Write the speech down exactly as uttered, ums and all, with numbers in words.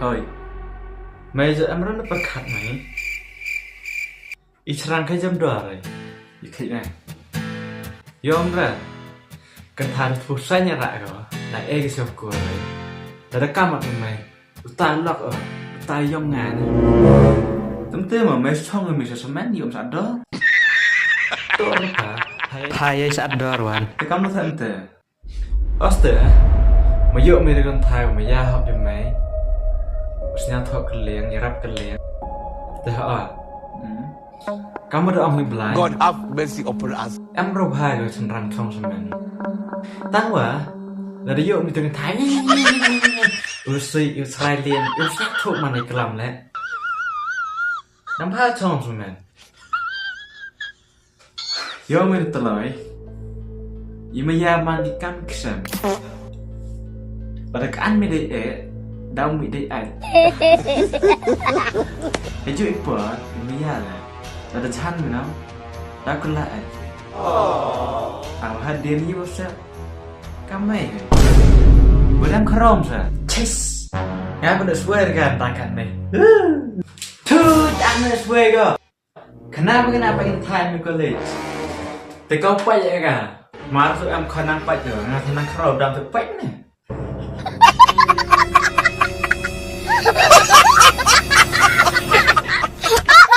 Oi. Mei ja em ran pyrkhat mei. I srang kai jam dor ai. I kai na. Yom ra. Kan than thu sa nya ra ko. Na e ki song ko ai. Da da kam at mei. Uta lok o. Uta yom ngan. Tem tem mei song mei sa semen yom sa dor. Dor ka. Hai hai sa dor wan. Te kam lu tem te. Oste, ma yok mi de kan thai ma ya hok de mai. Usnya thok keliang, yarap keliang. Te ha. Kamu da ong ni blind. God have mercy upon us. Em ro bha yo chen ram thong semen. Tang wa, la de yok mi de kan thai. Usui, usrai liang, usnya thok mani kelam le. Nam bha thong semen. Yo mi tloi. I ma ya man di kam ksem. Pada kan mi dei e, dau mi dei ai. Eju i por, i ma ya la. Pada chan mi nam. Dau kula ai. Aw ha den yi wasa. Kamai. Badam kharom sa. Chis. Nga pun swear kan takat ni. Tut, ang swear ko. Kena ba kena ba in time college. Te kau pait ya ka. Mar tu am khanang pait tu, nga khanang kharau dam tu pait ni.